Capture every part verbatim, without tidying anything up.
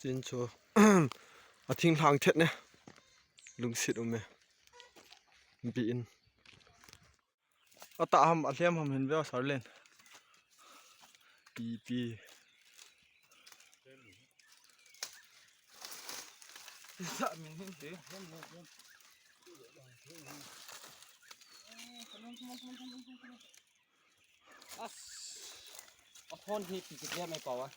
Tin chu, a thinglhang thet ne. Lungset um e. Bi in. Ata ham, a lhem ham hin veo Sarlen. Pi, pi. Sa min hin ti. As. A phone hi pi pi mai pau a.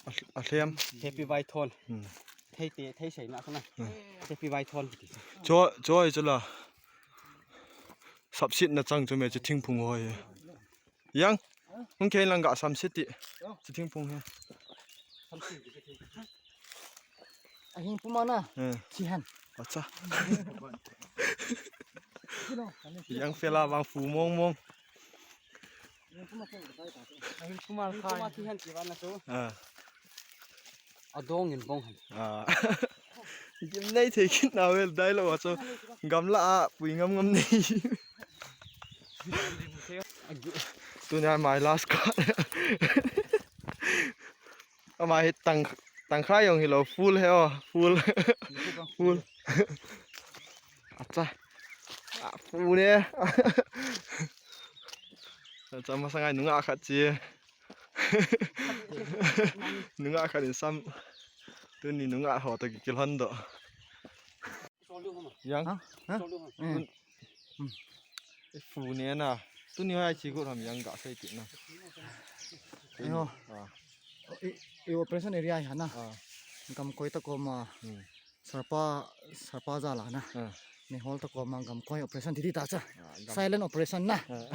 A, a lhem. Happy Vai thon. Hmm. Thei te, thei sei na kana. Hmm. Happy Vai thon ti. Cho, cho i cho la. Sapsit na chang chu me chu thingphung hoi. Yang, hung kei lang ga samsit ti. Chu thingphung he. Ahin puma na. Eh. Chihan. Acha. Yang fela bang fu mong mong. Ahin puma khan. Chihan chivan na chu. Ah. Adong in bong han. Ah. Gim nei thei kit na vel dai lo chu. Gamla a pui ngam ngam nei. Tunia my last card. Ama hi tang, tangkhai jong hilou, full he o, full. Full. Acha. A, full ne. Acha, masang ai nungah khat chi. Nungah khat in sam. Tuni nungah ho toh kikilhon doh. Yang. Ha? Ha? Tun-, hmm. I fu ne na. Tuni hoi chi gu ram yang ga sei ti na. Ayo. Ah. I, i operation area hi na. Ah. Gamkoi ta koma. Hmm. Sarpa, Sarpa jal a na. Ah. Mehol ta koma gamkoi operation ti ti ta cha. Ah, gam- Silent operation na. Ah.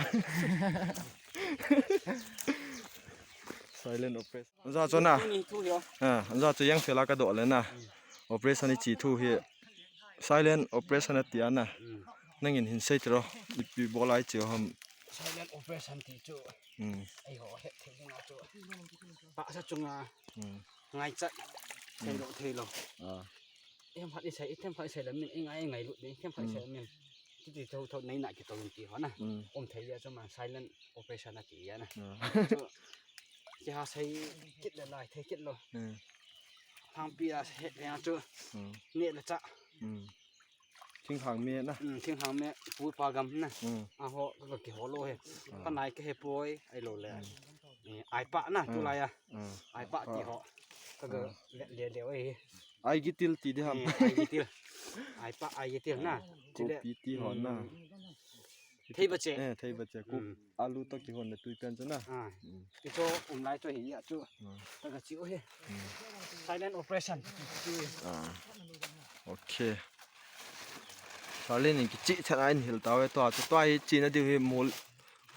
Silent operation. Anja chu na. Tuni thu hi o. Ah, anja chu yang fela ka doh le na. Hmm. Operation i chi thu hi. Silent operation ati a na. Hmm. Nangin hin sei tiro. Ipi bol a i chi ham. Silent operation ti chu. Hmm. Eiho het thei ding a chu. Tahsa chunga. Hmm. Ngaichat. Hmm. Thei lo, thei lo. Ah. Themkhat i sei, themkhat i sei le min, i ngai, i ngailut ding, themkhat i sei le min. Chuti tho, tho, nei na kito ti ho na. Hmm. Um thei a chu ma silent operation ati a na. Ah. Chu, kiha sei kit le lai thei kit lou. Hmm. Lhangpi a het le a chu. Hmm. Neh le chah. Hmm. Thinglhang me na. Hmm, thinglhang me, pu pa gam na. Hmm. A ho, ka, ka kihol lou he. Ah. Ka nai ka he poi, ahilou le. Hmm. Eh, ai pa na, ah, tulai a. Ah. Ai pa ti ho. Ka ga, ah, le, le, le, oi. Ai gitil ti di ham. Eh, ai gitil. Ai pa, ai gitil na. Kopi ti ho na. Hmm. Thei ba che. Eh, thei ba che. Ko, hmm, alu toh kihon le tui pen chu na. Ah. Hmm. Ti chu um lai chu hi a chu. Hmm. Ka ga chi u hi. Hmm. Silent operation. Ah. Okay. Sarlen in kichi chan a in hil tau e tua. Chu tua hi chi na diu hi mol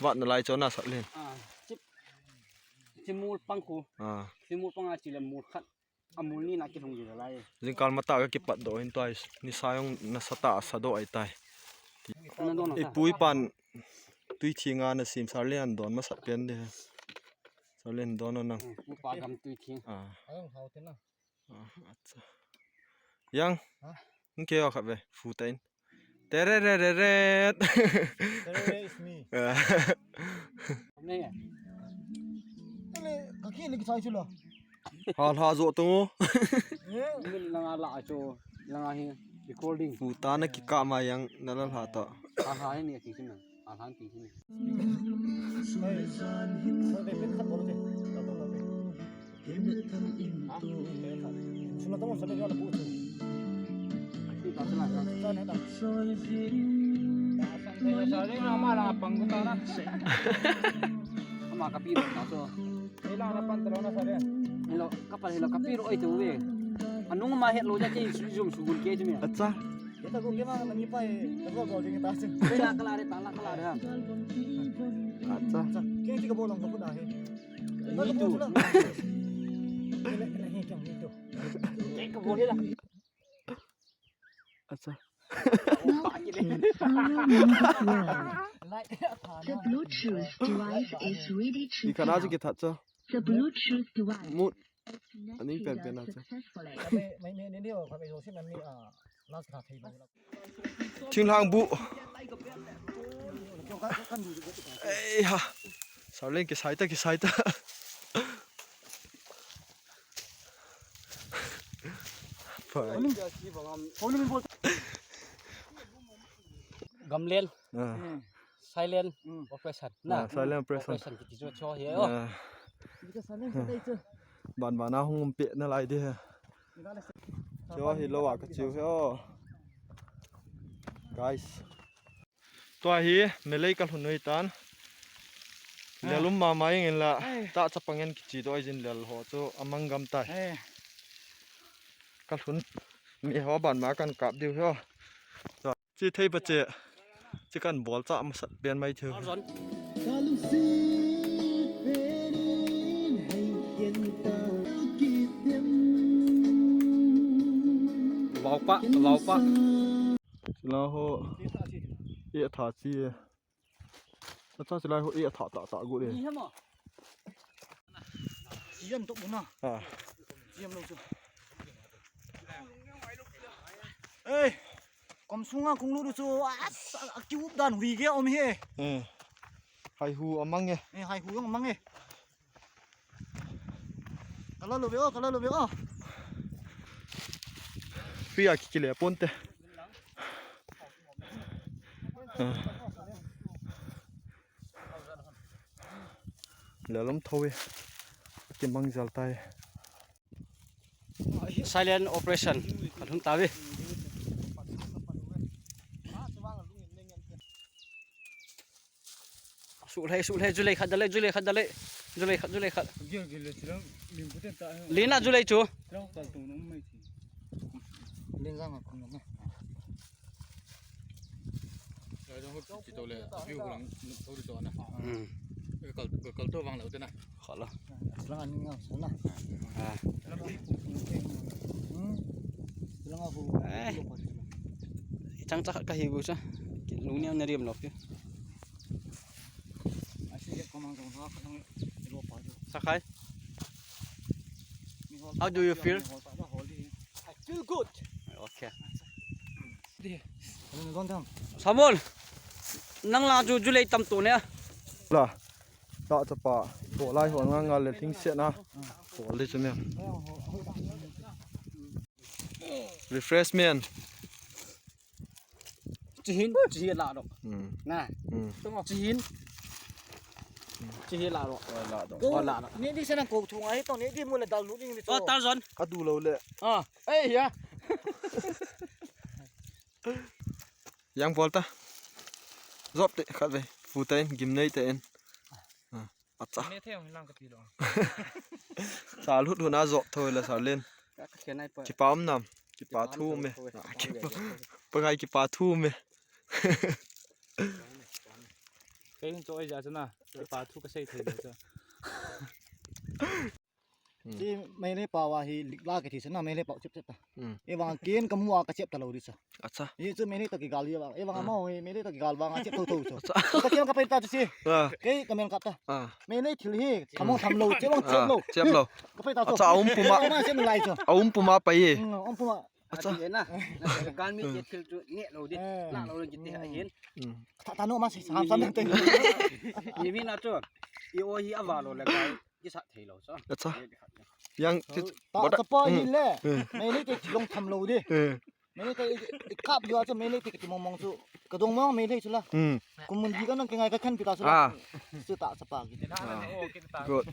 vat na lai chu na Sarlen. Ah. Chi, chi mol pang khu. Ah. Chi mol pang a chi le mol khat. A mol ni na kilhung ji lai. Jingkal matah ka kipat doh hin tua hi. Nisa jong nasatah a sa doh ahi tai. Na don na ta. I pu i pan tui thing a na sim Sarlen an don masat pen de. Sarlen don na nang. Hmm, pu pa gam tui thing. Ah. Ayong hau te na. Ah, acha. Yang. Ha? Hung kei o khat ve. Fu ta in. Terereret. Terere is me. Ah. Nei. Ele, ka khi ni ki chai chu lo. Ha, ha, jo tung o. Eh? Min langa la chu, langa hi recording. Fu ta na ki ka ma yang na la ha ta. Ha, ha, ni ki kin na. Ha, ha, ki kin. Hey. Hey, hey, hey, hey, hey. Ama kapi ro ta so. Hello, kapal hello, kapi ro oi tu ve. Anung ma hello ja ke su jum su gun ke jum ya. Acha. Ita ko ke ma na ni pa e. Ko ko ding ta se. Kala kala re, kala kala re. Acha. Ke ti ka bolong ko da he. Me too. Acha. The Bluetooth device is ready to pair. Ikana chu kithat chu. The Bluetooth device. Mut. Ani pen pen na chu. Successfully. Thinglhang bu. Ei ha. Sarlen kisai ta, kisai ta. Gamlen. Ah. Silent operation. Ah, silent operation. Operation kiti chu chu hi o. Ah. Ban ban a hung um pe na lai di he. Chu hi lou a ka chiu he o. Guys. Tua hi melei ka lhun noi tan. Ah. Lel um mama ing in la. Ai. Ta chapang en kichi doi jin lel ho chu amang gam tai. Ai. Ka lhun mi ho ban ma kan kap diu he o. Chi thei pa che. Chi kan bol cha masat pen mai theu. Vaupa, vaupa. Chila ho. E tha chi e. Acha chila ho e tha ta ta gu de. Ni hemo. Chiam tok buna. Ha. Chiam lo chu. Ei. Kom sunga kung lu chu. A, a, a kiup dan hui ge om he. Eh. Hai hu amang e. Eh, hai hu amang e. Kala lo ve o, kala lo ve o. Free a kikile ponte. Lel um tho e. Kimang jal tai. Silent operation. Ka lhun ta ve. Sulhai, sulhai, julai khat dalai, julai khat dalai. Julai khat, julai khat. Gil, gil, le, chilang, lim puten ta, eh. Lina julai chu. Chilang kal tung nung mai chi. Lin jang a kum na. Lai jong hut chi to le, view lang, to ri to na. Hmm. Kal, kal to vang lo te na. Kha lo. Lang an ngam sa na. Ah. Hmm. Lang a hu. Eh. Chang cha khat ka hi bu cha. Lung niam na riam lo pi. Sakhai. How do you feel? I feel good. Okay. Samol, nang la chu julai tam to ne. La, ta chapa, to lai ho nga nga le thing se na. To le chu me. Refreshment. Chihin, chihin la ro. Hmm. Na. Hmm. Chihin. Chihin la ro. La ro. Ko la ro. Ni di sana ko thung ai to ni di mu le dal nu ding ni to. Oh, Tarzan. Ka du lo le. Ah. Ei ya. Yang bol ta. Jop te khat ve. Fu ta in, gim nei ta in. Ah, acha. Ne the ong lang ka ti lo. Sa lut hu na jop thoi la sa len. Ka ka khen ai pa. Kipa um nam. Kipa thu me. Ah, kipa. Pa ngai kipa thu me. Kei hin cho ai ja chana. Kipa thu ka sei thei lo cha. Hmm. Chi Meitei pau a hi likla kiti chu na, Meitei pau chep chep ta. Hmm. Ei vang ken ka mu a ka chep ta lo di chu. Acha. Hi chu Meitei to kigal hi vang. Ei vang, ah, amau hi Meitei to kigal vang a chep tho tho chu. Acha. Ka chep ka pai ta chu si. Ah. Kei ka men kap ta. Ah. Meitei thil hi, hmm, thamong tham lo, chep vang chep lo. Ah, chep lo. Ka pai ta chu. Acha, a um puma. Ei, ma chep lai chu. A um puma pai hi. Hmm, um puma. Acha. Ati na. Gal mi te thil chu ne lo di. Eh. La lo di te ahin. Hmm. Tha, tha no ma si sam sam te. Ni mi na chu. I o hi a va lo le gal. Kisa thei lo so. Acha. Yang chu ta, boda, ta pa ni, hmm, le. Eh. Meitei te long tham lo di. Eh. Meitei te i kap yo chu Meitei te ti mong mong chu. Ka dong mong Meitei chu la. Hmm. Kum mun di ka nang ke ngai ka khen pi ta chu la. Ah. Chu ta sa pa ki. Ah. Good.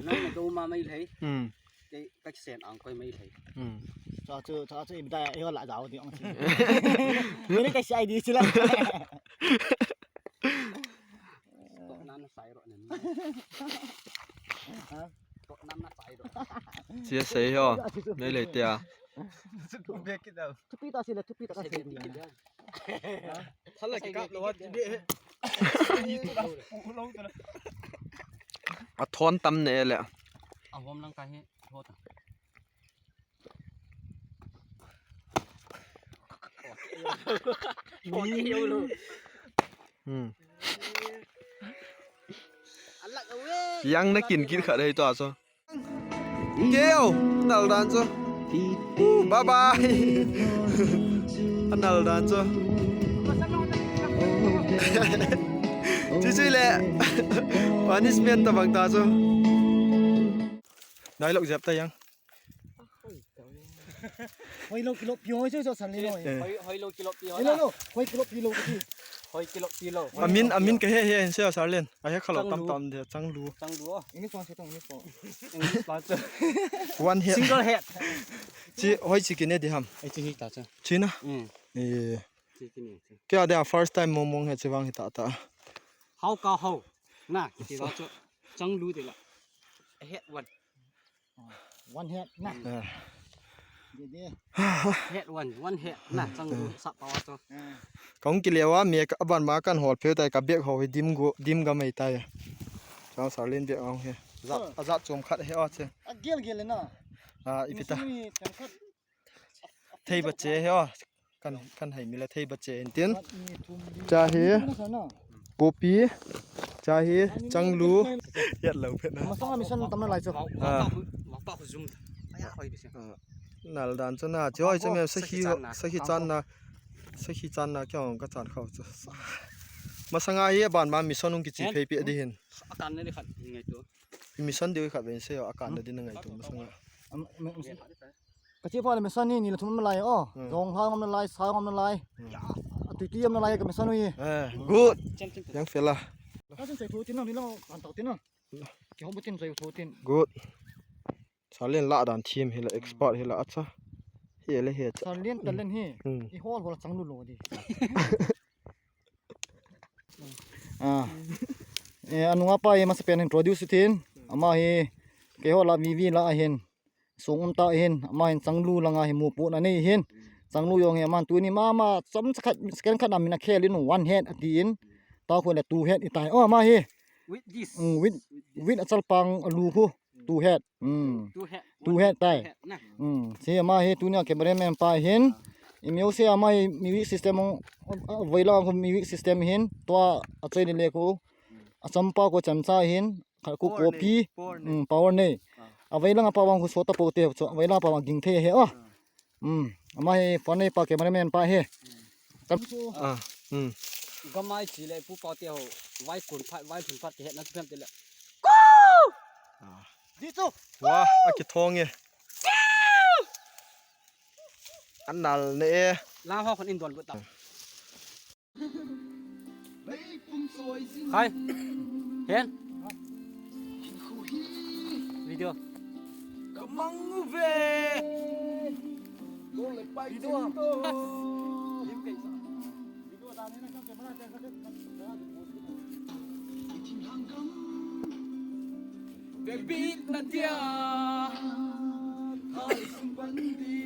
Nang do ma Meitei. Hmm. Kei ka kisen ang koi Meitei. Hmm. Cha chu, cha chu im da, e la jao di ong chi. Meitei ka sai di chi la. Tok nan na sai ro nen. Ha? Tok nan na sai ro. Chia sei ho. Nei le tia. Chu be ki dau. Thupi ta si le, thupi ta ka sei di. Sala ki kap lo wa ti de. A thon tam ne le. A hom lang ka hi tho ta. Hmm. Yang na kin kit khat hei to a so. Keo, nal dan chu. Bye bye. Anal dan chu. Chi chi le. Punishment ta bang ta chu. Nai lok jep ta yang. Hoi lo kilo pi hoi chu chu san le lo. Eh. Hoi, hoi lo kilo pi hoi Hoi lo la. Lo. Hoi kilo pi lo ki. Hoi kilo pi lo. Amin, amin ka he he en se Sarlen. A he khalo Changlu. Tam tam de Changlu. Changlu. English one se tong English one. English one se. One head. Single head. Chi hoi chi kine de ham. Ai chi hi ta cha. Chi na. Mm. Eh. Chi kine. Kya de first time mong mong he chi vang hi ta ta. Hau ka hau. Na, ki ti lo chu. Changlu de la. A head one. One head na. Ah. Dede. Head one, one head na. Changlu sa pa wa to. Ah. Kong ki lewa me ka ban ma kan hol pheu tai ka bek ho hi dim go, dim ga mai tai. Chang Sarlen bek ang he. Zat, a zat chom khat he a che. A gel gel na. Ah, ipi ta. Ni chang khat. Thei ba che he a. Kan, kan hai mi la thei ba che in tin. Cha hi, kopi, cha hi, changlu. Yat lo phet na. Masanga mission tam na lai chu. Ah. Ah. Nal dan chu na, chu hoi chu me sakhi, sakhi chan na. Sakhi chan na kyong ka chan khau chu. Masanga hi ban ma mission ung ki chi phei pi di hin. Akan ne di khat ngai tu. Mission di khat ben se akan ne di ngai tu masanga. Ka chi pha le mission ni, ni le thum na lai o. Hmm. Jong ha ngam na lai, sa ngam na lai. Hmm. A tui tui ngam na lai ka mission ni. Eh, good. Chen, chen, chen. Yang fela. Ka chen chai thu tin na ni lo, kan tau tin na. Ki hom bu tin chai thu tin. Good. Sarlen la dan thim hi la expert hi la acha. Hi le hi acha. Sarlen talent hi. Hmm. I hol hol Changlu lo di. Ah. Eh, anunga pa hi masa pen introduce tin. Ama hi keiho la V V la ahin. Sung um ta hin, ama hin Changlu langa hi mupu na nei hin. Changlu jong hi aman tuni mama chom cha khat, second khat na min a khel in one head ati in. Ta khu le two head i tai. Oh, ama hi. With this. Mm, with, with a chalpang a lu khu. Two head. Mm. Two head. Two head tai. Two head na. Mm. Si ama hi tuni a cameraman pa hin. I music ama hi music system ong, a, a, voi la khu music system hin. Tua a chai ni le khu. A champa ko chamcha hin. Khat khu power kopi. Nei, power nei. Mm, power nei. Ah. A veilang a pa vang khu sota po te chu. A veilang a pa vang ging thei he o. Ah. Mm. Ama hi phone nei pa cameraman pa he. Mm. Tam chu. Ah. Mm. Gamai chi le pu pa te ho. Vai kun phat, vai kun phat ke he na phem te le. Ah. Di chu. Wa, a ki thong e. An nal ne e. Lang ho khon in don bu ta. Hai. Hen. Video. Kamang uve. Video. Bebit na dia. Hai sumban di.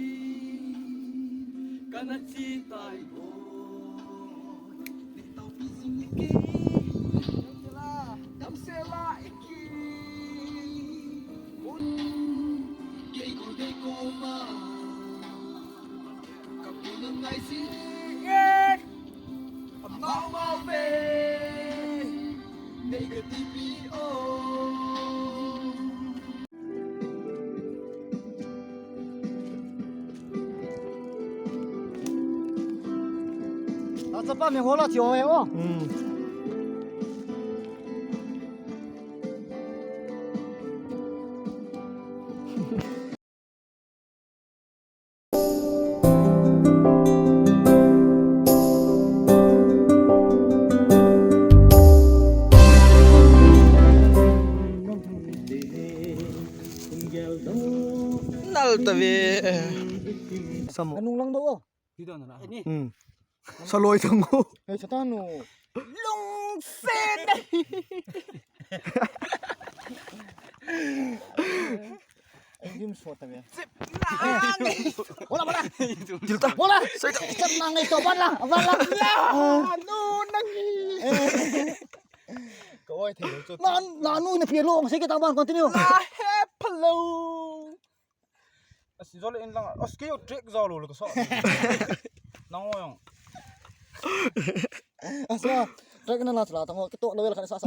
Kana chi tai bo. Achapa me hola tio e o. Hmm. Nal ta ve. Samo. Anung lang do o. Hi don na. Hmm. Saloi thang o. Hei, satan o. Lungsen. Ai, dim so ta ve. Sip na. Wala, wala. Dil ta. Wala. Sai ta. Sip na ngai to, wala, wala. Ya, no, nangi. Ka oi thei lo chu. Na, na nu na pia lo, sai ka tang ban continue. La he phalo. Asi jole in lang. As ke yo trick jalo lo ka so. Nang o yong. Asa, track na la chala tang o, kito lo la kan sa sa.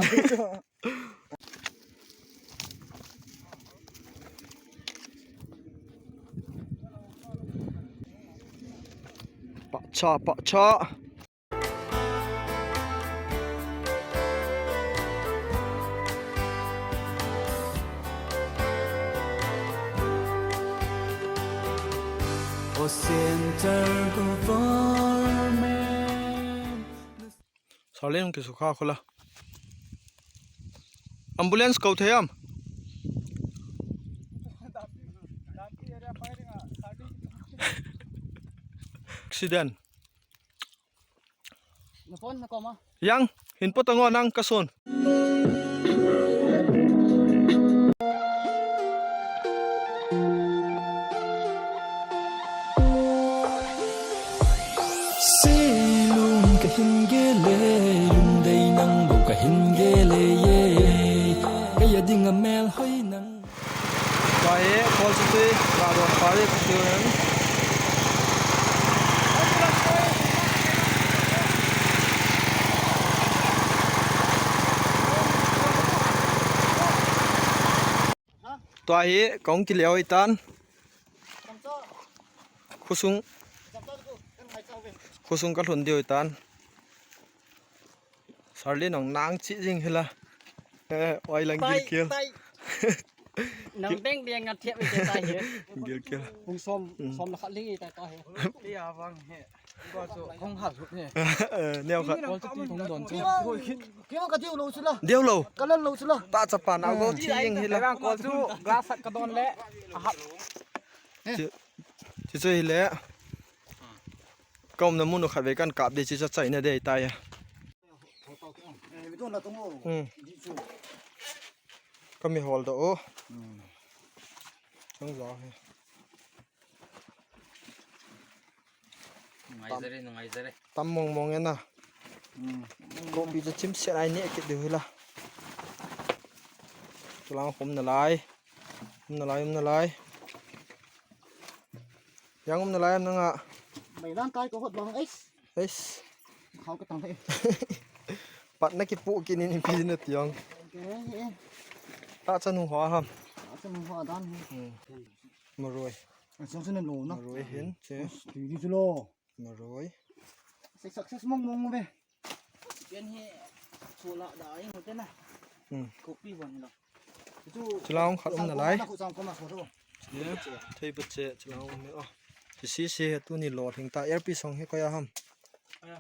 Pacha, pacha. Central Government. Sarlen kisukha khola. Ambulance ko thei am? Accident. Na phone na koma. Yang, hin po tango nang kasun. Seilung kahin gele, lungdei nang bou kahin gele ye. Kaya ding a melhoi nang. Tua hi, Kolchutui, Radon Pari, Putui. Tua hi, kong kile hoi tan. Khosung. Khosung kalhun di hoi tan. Sarli nong nang chi jing hila. Eh, oi lang tai, gilkel. Tai. Nang deng deng ngat thiap ite tai he. Gilkel. Hung som, hmm, som la khat li tai tai he. Ti a vang he. Ko chu hung hal hut he. Eh, neo khat. Ko chu ti hung don chu. Kio ka diu lo chu la. Diu lo. Ka lan lo chu la. Ta chapa na go, hmm, chi jing hila. Ko chu glass ka don le. Ahap. Chi, chi chu hile. Ka umna mun u khat vei kan kap di chi cha chaina dei tai a. Hmm. Ka mi hol do o. Hmm. Chang za he. Ngai zare, ngai zare. Tam mong mong e na. Hmm. Kopi cha chim se ai ne kit diu hila. Tulang khum na lai. Um na lai, um na lai. Yang um na lai, um na nga. Mai dan tai ko hot bang, eis. Eis. Khau ka tang thei. Pat na kipu kini ni pi na tiang. Okay, eh. Ta cha nu hoa ham. Ta cha nu hoa dan he. Hmm. Maroi. Ang sang sa na lo na. Maroi hin, che. Ti di chu lo. Maroi. Success mong mong ve. Pen hi chula da ing hote na. Hmm. Kopi bon lo. Chu chula hung khat um na lai. Khu chang koma so tho. Ye, thei pa che, chula hung um ni o. Chi si si he tuni lo thing ta, R P song he ko ya ham. Aya.